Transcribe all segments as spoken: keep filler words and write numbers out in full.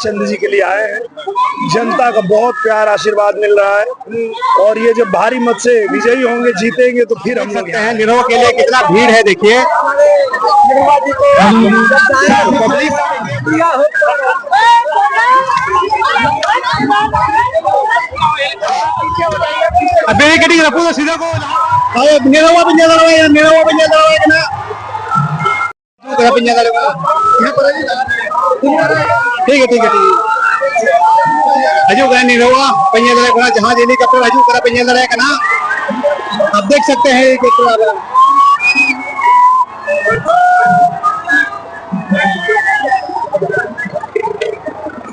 चंद जी के लिए आए हैं। जनता का बहुत प्यार, आशीर्वाद मिल रहा है और ये जब भारी मत से विजयी होंगे, जीतेंगे, तो फिर हम लोग सकते हैं निरवा के लिए कितना भीड़ है। देखिए, पब्लिक। अब मेरी कटिंग रखो तो सीधा को। ᱦᱳᱭ, ᱱᱤᱨᱟᱹᱣᱟ ᱵᱤᱱ ᱧᱮᱞ ᱫᱟᱲᱮᱭᱟᱜᱼᱟ, ᱱᱤᱨᱟᱹᱣᱟ ᱵᱤᱱ ᱧᱮᱞ ᱫᱟᱲᱮᱭᱟᱜ ᱠᱟᱱᱟ᱾ ᱦᱤᱡᱩᱜ ᱠᱟᱱᱟ ᱯᱮ ᱧᱮᱞ ᱫᱟᱲᱮᱭᱟᱜ ᱠᱟᱱᱟ᱾ ᱴᱷᱤᱠ ᱜᱮᱭᱟ, ᱴᱷᱤᱠ ᱜᱮᱭᱟ, ᱴᱷᱤᱠ ᱜᱮᱭᱟ᱾ ᱦᱤᱡᱩᱜ ᱠᱟᱱᱟ ᱱᱤᱨᱟᱹᱣᱟ ᱯᱮ ᱧᱮᱞ ᱫᱟᱲᱮᱭᱟᱜ ᱠᱟᱱᱟ, ᱡᱟᱦᱟᱡᱽ ᱦᱮᱞᱤᱠᱚᱯᱴᱟᱨ ᱦᱤᱡᱩᱜ ᱠᱟᱱᱟ ᱯᱮ ᱧᱮᱞ ᱫᱟᱲᱮᱭᱟᱜ ᱠᱟᱱᱟ᱾ आप देख सकते हैं हेलीकॉप्टर आ रहा है।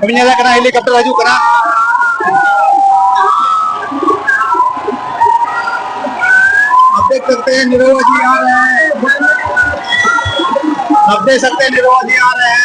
ᱟᱹᱵᱤᱱ ᱧᱮᱞ ᱠᱟᱱᱟ, ᱦᱮᱞᱤᱠᱚᱯᱴᱟᱨ ᱦᱤᱡᱩᱜ ᱠᱟᱱᱟ᱾ आप देख सकते हैं, निरहुआ जी आ रहे हैं। आप देख सकते हैं, निरहुआ जी आ रहे हैं।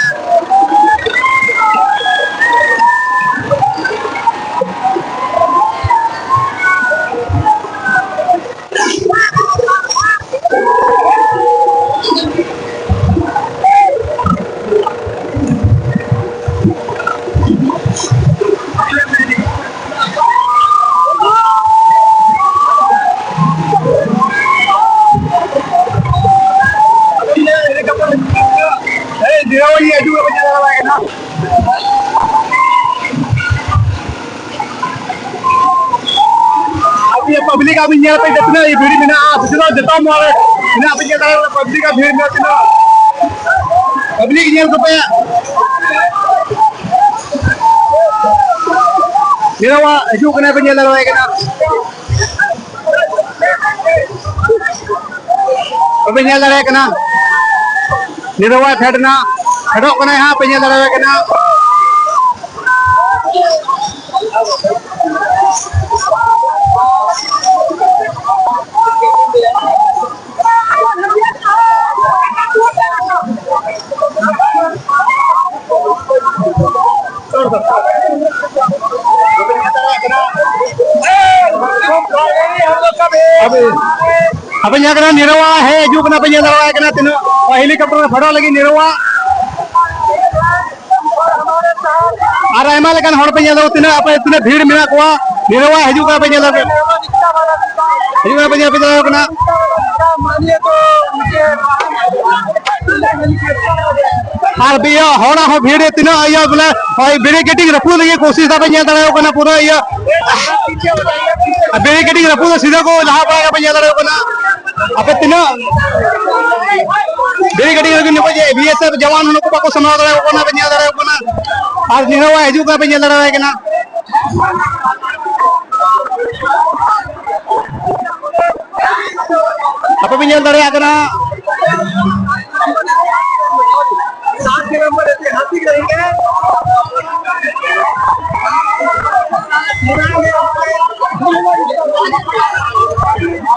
ᱟᱯᱮ ᱯᱟᱵᱽᱞᱤᱠ ᱟᱵᱤᱱ ᱧᱮᱞ ᱯᱮ, ᱛᱤᱱᱟᱹᱜ ᱵᱷᱤᱲ ᱢᱮᱱᱟᱜᱼᱟ, ᱥᱮ ᱡᱚᱛᱚ ᱢᱚᱦᱚᱞ ᱢᱮᱱᱟᱜ ᱯᱮ, ᱧᱮᱞ ᱫᱟᱲᱮᱭᱟᱜ ᱠᱟᱱᱟ, ᱯᱟᱵᱽᱞᱤᱠ ᱟᱜ ᱵᱷᱤᱲ ᱢᱮᱱᱟᱜᱼᱟ, ᱛᱤᱱᱟᱹᱜ ᱯᱟᱵᱽᱞᱤᱠ ᱧᱮᱞ ᱠᱚᱯᱮ᱾ ᱱᱤᱨᱟᱹᱣᱟ ᱦᱤᱡᱩᱜ ᱠᱟᱱᱟ, ᱯᱮ ᱧᱮᱞ ᱫᱟᱲᱮᱭᱟᱭ ᱠᱟᱱᱟ᱾ ᱵᱟᱯᱮ ᱧᱮᱞ ᱫᱟᱲᱮᱭᱟᱜ ᱠᱟᱱᱟ, ᱱᱤᱨᱟᱹᱣᱟ ᱯᱷᱮᱰ ᱮᱱᱟ, ᱯᱷᱮᱰᱚᱜ ᱠᱟᱱᱟᱭ ᱦᱟᱸᱜ, ᱯᱮ ᱧᱮᱞ ᱫᱟᱲᱮᱭᱟᱭ ᱠᱟᱱᱟ᱾ ᱟᱯᱮ ᱧᱮᱞ ᱠᱟᱱᱟ ᱱᱤᱨᱟᱹᱣᱟ ᱦᱮᱡ ᱦᱤᱡᱩᱜ ᱠᱟᱱᱟ, ᱯᱮ ᱧᱮᱞ ᱫᱟᱲᱮᱭᱟᱭ ᱠᱟᱱᱟ ᱛᱤᱱᱟᱹᱜ ᱦᱮᱞᱤᱠᱚᱯᱴᱟᱨ ᱯᱷᱮᱰᱚᱜ ᱞᱟᱹᱜᱤᱫ ᱱᱤᱨᱟᱹᱣᱟ᱾ ᱟᱨ ᱟᱭᱢᱟ ᱞᱮᱠᱟᱱ ᱦᱚᱲ ᱯᱮ ᱧᱮᱞ ᱫᱟᱲᱮᱭᱟᱠᱚ, ᱛᱤᱱᱟᱹᱜ ᱟᱯᱮ, ᱛᱤᱱᱟᱹᱜ ᱵᱷᱤᱲ ᱢᱮᱱᱟᱜ ᱠᱚᱣᱟ, ᱱᱤᱨᱟᱹᱣᱟ ᱦᱤᱡᱩᱜ ᱠᱟᱱᱟ ᱯᱮ, ᱧᱮᱞ ᱫᱟᱲᱮᱭᱟᱠᱚ ᱠᱟᱱᱟ᱾ ᱟᱨ ᱤᱭᱟᱹ ᱦᱚᱲᱟᱜ ᱦᱚᱸ ᱵᱷᱤᱲ ᱛᱤᱱᱟᱹᱜ ᱤᱭᱟᱹ ᱵᱚᱞᱮ, ᱳᱭ ᱵᱮᱨᱤᱠᱮᱰᱤᱝ ᱨᱟᱹᱯᱩᱫ ᱞᱟᱹᱜᱤᱫ ᱠᱳᱥᱤᱥ ᱫᱟᱯᱮ ᱧᱮᱞ ᱫᱟᱲᱮᱭᱟᱠᱚ ᱠᱟᱱᱟ, ᱯᱩᱨᱟᱹ ᱤᱭᱟᱹ ᱵᱮᱨᱤᱠᱮᱰᱤᱝ ᱨᱟᱹᱯᱩᱫ ᱥᱤᱫᱷᱟᱹ ᱠᱚ ᱞᱟᱦᱟ ᱵᱟᱲᱟ ᱯᱮ ᱧᱮᱞ ᱫᱟᱲᱮᱭᱟᱠᱚ ᱠᱟᱱᱟ᱾ ᱟᱯᱮ ᱛᱤᱱᱟᱹᱜ ᱵᱮᱨᱤᱠᱮᱰᱤᱝ ᱨᱟᱹᱯᱩᱫ ᱱᱩᱠᱩ ᱡᱮ ᱵᱤ ᱮᱥ ᱮᱯᱷ ᱡᱟᱣᱟᱱ ᱱᱩᱠᱩ ᱵᱟᱠᱚ ᱥᱟᱢᱵᱲᱟᱣ ᱫᱟᱲᱮᱭᱟᱠᱚ ᱠᱟᱱᱟ, ᱯᱮ ᱧᱮᱞ ᱫᱟᱲᱮᱭᱟᱠᱚ ᱠᱟᱱᱟ᱾ ᱟᱨ ᱱᱤᱨᱟᱹᱣᱟ ᱦᱤᱡᱩᱜ ᱠᱟᱱᱟ, ᱯᱮ ᱧᱮᱞ ᱫᱟᱲᱮᱭᱟᱭ ᱠᱟᱱᱟ᱾ ᱟᱯᱮ ᱯᱮ ᱧᱮᱞ ᱫᱟᱲᱮᱭᱟᱜ ᱠᱟᱱᱟ᱾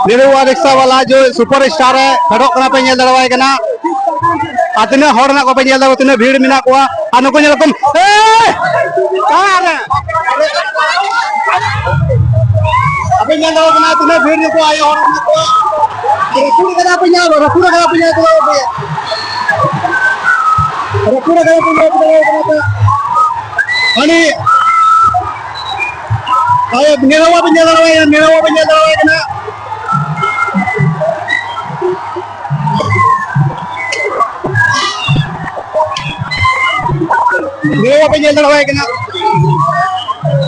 ᱱᱤᱨᱩᱣᱟ ᱨᱤᱠᱥᱟ ᱵᱟᱞᱟ ᱡᱚ ᱥᱩᱯᱟᱨ ᱥᱴᱟᱨ ᱮ ᱯᱷᱮᱰᱚᱜ ᱠᱟᱱᱟ, ᱯᱮ ᱧᱮᱞ ᱫᱟᱲᱮᱣᱟᱭ ᱠᱟᱱᱟ᱾ ᱟᱨ ᱛᱤᱱᱟᱹᱜ ᱦᱚᱲ ᱢᱮᱱᱟᱜ ᱠᱚᱣᱟ ᱯᱮ ᱧᱮᱞ ᱫᱟᱲᱮᱭᱟᱜ, ᱛᱤᱱᱟᱹᱜ ᱵᱷᱤᱲ ᱢᱮᱱᱟᱜ ᱠᱚᱣᱟ᱾ ᱟᱨ ᱱᱩᱠᱩ ᱧᱮᱞ ᱠᱚᱢ, ᱮᱭ! ᱚᱠᱟᱨᱮ? ᱟᱯᱮ ᱧᱮᱞ ᱫᱟᱲᱮᱭᱟᱜ ᱠᱟᱱᱟ ᱛᱤᱱᱟᱹᱜ ᱵᱷᱤᱲ ᱱᱩᱠᱩ ᱟᱭᱳ ᱦᱚᱲ ᱢᱮᱱᱟᱜ ᱠᱚᱣᱟ᱾ ᱨᱟᱹᱯᱩᱫ ᱠᱟᱫᱟ ᱯᱮ ᱧᱮᱞ, ᱨᱟᱹᱯᱩᱫ ᱠᱟᱫᱟ ᱯᱮ ᱧᱮᱞ ᱠᱚᱫᱚ ᱯᱮ᱾ ᱨᱟᱹᱯᱩᱫ ᱠᱟᱫᱟ ᱯᱮ ᱧᱮᱞ ᱠᱚᱫᱚ ᱯᱮ᱾ ᱦᱟᱹᱱᱤ, ᱟᱭᱳ ᱱᱤᱨᱟᱹᱣᱟ ᱯᱮ ᱧᱮᱞ ᱫᱟᱲᱮᱭᱟᱜ ᱠᱟᱱᱟ, ᱱᱤᱨᱟᱹᱣᱟ ᱯᱮ ᱧᱮᱞ ᱫᱟᱲᱮᱭᱟᱜ ᱠᱟᱱᱟ᱾ ᱱᱤᱭᱟᱹ ᱵᱟᱯᱮ ᱧᱮᱞ ᱫᱟᱲᱮᱣᱟᱭ ᱠᱟᱱᱟ᱾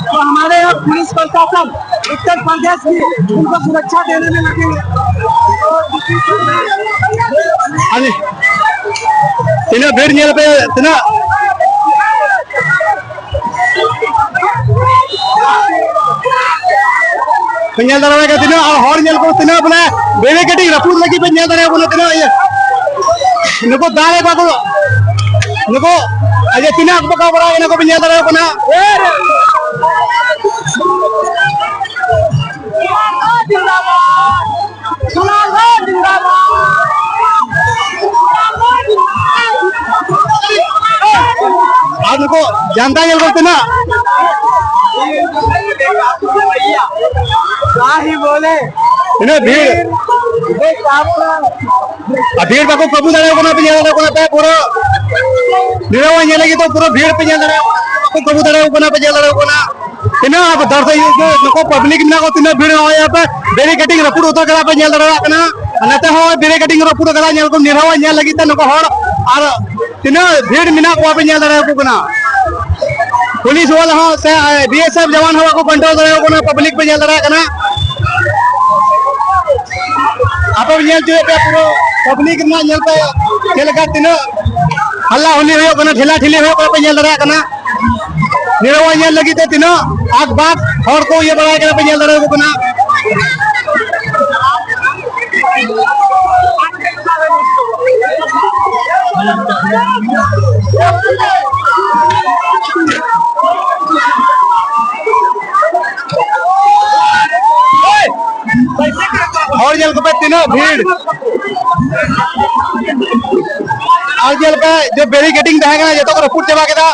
तो हमारे यहाँ पुलिस प्रशासन उत्तर प्रदेश की उनको सुरक्षा देने में लगे हैं। ᱟᱨ ᱛᱤᱱᱟᱹᱜ ᱵᱷᱤᱲ ᱧᱮᱞ ᱯᱮ, ᱛᱤᱱᱟᱹᱜ ᱯᱮ ᱧᱮᱞ ᱫᱟᱲᱮᱭᱟᱜ ᱠᱟᱱᱟ ᱛᱤᱱᱟᱹᱜ, ᱟᱨ ᱦᱚᱲ ᱧᱮᱞ ᱠᱚ ᱛᱤᱱᱟᱹᱜ ᱵᱚᱞᱮ ᱵᱮᱨᱤᱠᱮᱰᱤᱝ ᱨᱟᱹᱯᱩᱫ ᱞᱟᱹᱜᱤᱫ ᱯᱮ ᱧᱮᱞ ᱫᱟᱲᱮᱭᱟᱜ ᱠᱟᱱᱟ ᱛᱤᱱᱟᱹᱜ ᱤᱭᱟᱹ᱾ ᱱᱩᱠᱩ ᱫᱟᱨᱮ ᱵᱟᱠᱚ, ᱱᱩᱠᱩ ᱟᱡ ᱛᱤᱱᱟᱹᱜ ᱵᱟᱠᱚ ᱵᱟᱲᱟᱭ ᱠᱟᱱᱟ ᱠᱚ ᱯᱮ ᱧᱮᱞ ᱫᱟᱲᱮᱭᱟᱜ ᱠᱟᱱᱟ᱾ ᱟᱨ ᱱᱩᱠᱩ ᱡᱟᱱᱛᱟ ᱧᱮᱞ ᱠᱚ ᱛᱤᱱᱟᱹᱜ? क्या ही बोले, ᱛᱤᱱᱟᱹᱜ ᱵᱷᱤᱲ! ᱟᱨ ᱵᱷᱤᱲ ᱵᱟᱠᱚ ᱠᱟᱹᱵᱩ ᱫᱟᱲᱮᱭᱟᱜ ᱠᱟᱱᱟ, ᱯᱮ ᱧᱮᱞ ᱫᱟᱲᱮᱭᱟᱜ ᱠᱟᱱᱟ, ᱯᱮ ᱯᱩᱨᱟᱹ ᱱᱤᱨᱟᱹᱣ ᱧᱮᱞ ᱞᱟᱹᱜᱤᱫ ᱫᱚ ᱯᱩᱨᱟᱹ ᱵᱷᱤᱲ ᱯᱮ ᱧᱮᱞ ᱫᱟᱲᱮᱭᱟᱜ ᱠᱟᱱᱟ, ᱵᱟᱠᱚ ᱠᱟᱹᱵᱩ ᱫᱟᱲᱮᱭᱟᱜ ᱠᱟᱱᱟ, ᱯᱮ ᱧᱮᱞ ᱫᱟᱲᱮᱭᱟᱜ ᱠᱟᱱᱟ᱾ ᱛᱤᱱᱟᱹᱜ ᱟᱵᱚ ᱫᱚᱨᱥᱚᱠ ᱤᱭᱟᱹ ᱠᱚ, ᱱᱩᱠᱩ ᱯᱟᱵᱽᱞᱤᱠ ᱢᱮᱱᱟᱜ ᱠᱚ, ᱛᱤᱱᱟᱹᱜ ᱵᱷᱤᱲ ᱦᱚᱭ ᱟᱯᱮ, ᱵᱮᱨᱤᱠᱮᱰᱤᱝ ᱨᱟᱹᱯᱩᱫ ᱩᱛᱟᱹᱨ ᱠᱟᱫᱟ ᱯᱮ, ᱧᱮᱞ ᱫᱟᱲᱮᱭᱟᱜ ᱠᱟᱱᱟ᱾ ᱟᱨ ᱱᱚᱛᱮ ᱦᱚᱸ ᱵᱮᱨᱤᱠᱮᱰᱤᱝ ᱨᱟᱹᱯᱩᱫ ᱠᱟᱫᱟ, ᱧᱮᱞ ᱠᱚᱢ ᱱᱤᱨᱟᱹᱣ ᱧᱮᱞ ᱞᱟᱹᱜᱤᱫ ᱛᱮ ᱱᱩᱠᱩ ᱦᱚᱲ ᱟᱨ ᱛᱤᱱᱟᱹᱜ ᱵᱷᱤᱲ ᱢᱮᱱᱟᱜ ᱠᱚᱣᱟ ᱯᱮ ᱧᱮᱞ ᱫᱟᱲᱮᱭᱟᱠᱚ ᱠᱟᱱᱟ᱾ ᱯᱩᱞᱤᱥ ᱵᱟᱞᱟ ᱦᱚᱸ ᱥᱮ ᱵᱤ ᱮᱥ ᱮᱯᱷ ᱡᱟᱣᱟᱱ ᱦᱚᱸ ᱵᱟᱠᱚ ᱠᱚᱱᱴᱨᱳᱞ ᱫᱟᱲᱮᱭᱟᱠᱚ ᱠᱟᱱᱟ, ᱯᱟᱵᱽᱞᱤᱠ ᱯᱮ ᱧᱮᱞ ᱫᱟᱲᱮᱭᱟᱜ ᱠᱟᱱᱟ᱾ ᱟᱯᱮ ᱯᱮ ᱧᱮᱞ ᱦᱚᱪᱚᱭᱮᱫ ᱯᱮᱭᱟ ᱯᱩᱨᱟᱹ ᱯᱟᱵᱽᱞᱤᱠ ᱨᱮᱱᱟᱜ, ᱧᱮᱞ ᱯᱮ ᱪᱮᱫ ᱞᱮᱠᱟ ᱛᱤᱱᱟᱹᱜ ᱦᱟᱞᱞᱟ ᱦᱩᱞᱤ ᱦᱩᱭᱩᱜ ᱠᱟᱱᱟ, ᱴᱷᱮᱞᱟ ᱴᱷᱤᱞᱤ ᱦᱩᱭᱩᱜ ᱠᱟᱱᱟ, ᱯᱮ ᱧᱮᱞ ᱫᱟᱲᱮᱭᱟᱜ ᱠᱟᱱᱟ᱾ ᱱᱤᱨᱟᱹᱣ ᱧᱮᱞ ᱞᱟᱹᱜᱤᱫ ᱛᱮ ᱛᱤᱱᱟᱹᱜ ᱟᱠ ᱵᱟᱠ ᱦᱚᱲ ᱠᱚ ᱤᱭᱟᱹ ᱵᱟᱲᱟᱭ ᱠᱟᱱᱟ, ᱯᱮ ᱧᱮᱞ ᱫᱟᱲᱮᱭᱟᱠᱚ ᱠᱟᱱᱟ᱾ ᱦᱚᱲ ᱧᱮᱞ ᱠᱚᱯᱮ ᱛᱤᱱᱟᱹᱜ ᱵᱷᱤᱲ᱾ ᱟᱨ ᱪᱮᱫ ᱞᱮᱠᱟ ᱡᱮ ᱵᱮᱨᱤᱠᱮᱰᱤᱝ ᱛᱟᱦᱮᱸ ᱠᱟᱱᱟ, ᱡᱚᱛᱚ ᱠᱚ ᱨᱟᱹᱯᱩᱫ ᱪᱟᱵᱟ ᱠᱮᱫᱟ᱾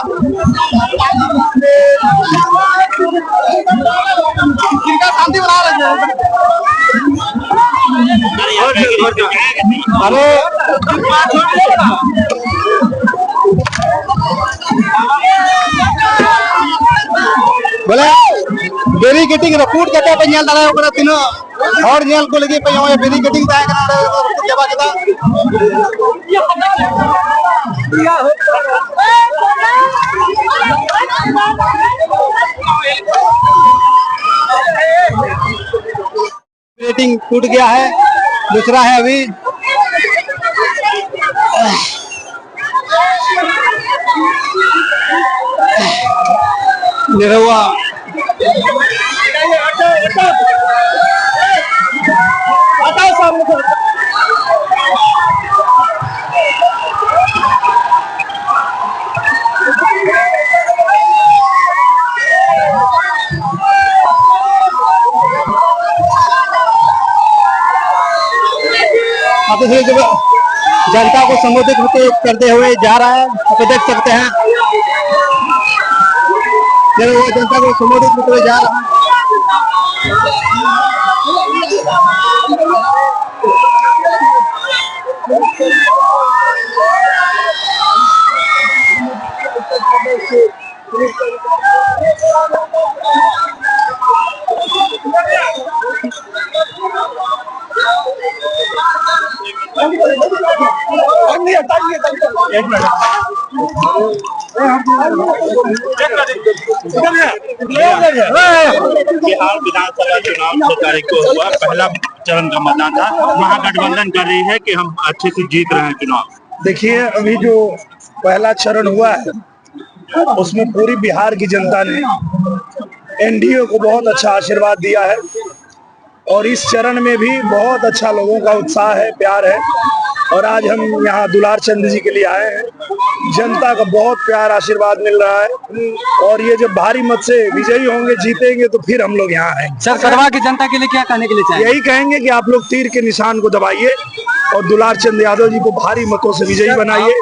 ᱟᱨᱚ ᱵᱚᱞᱮ ᱵᱮᱨᱤᱠᱮᱰᱤᱝ ᱨᱟᱹᱯᱩᱫ ᱠᱟᱛᱮ ᱯᱮ ᱧᱮᱞ ᱫᱟᱲᱮᱭᱟᱜ ᱠᱟᱱᱟ, ᱛᱤᱱᱟᱹᱜ ᱦᱚᱲ ᱧᱮᱞ ᱠᱚ ᱞᱟᱹᱜᱤᱫ ᱯᱮ ᱱᱚᱜᱼᱚᱭ ᱵᱮᱨᱤᱠᱮᱰᱤᱝ ᱛᱟᱦᱮᱸ ᱠᱟᱱᱟ, ᱚᱸᱰᱮ ᱠᱚ ᱨᱟᱹᱯᱩᱫ ᱪᱟᱵᱟ ᱠᱮᱫᱟ᱾ बैटिंग टूट गया है, दूसरा है अभी। निरहुआ। आते हुए जब जनता को संबोधित होते करते हुए जा रहा है, आप देख सकते हैं, जब वो जनता को संबोधित होते हुए जा रहा है। बिहार विधानसभा चुनाव छह तारीख को हुआ, पहला चरण का मतदान था। महागठबंधन कर रही है कि हम अच्छे से जीत रहे हैं चुनाव। देखिए, अभी जो पहला चरण हुआ है, उसमें पूरी बिहार की जनता ने एनडीए को बहुत अच्छा आशीर्वाद दिया है और इस चरण में भी बहुत अच्छा लोगों का उत्साह है, प्यार है। और आज हम यहाँ दुलार चंद जी के लिए आए हैं। जनता का बहुत प्यार, आशीर्वाद मिल रहा है और ये जब भारी मत से विजयी होंगे, जीतेंगे, तो फिर हम लोग यहाँ आएंगे। सर, गढ़वा की जनता के लिए क्या कहने के लिए चाहेंगे? यही कहेंगे कि आप लोग तीर के निशान को दबाइए और दुलार चंद यादव जी को भारी मतों से विजयी बनाइए।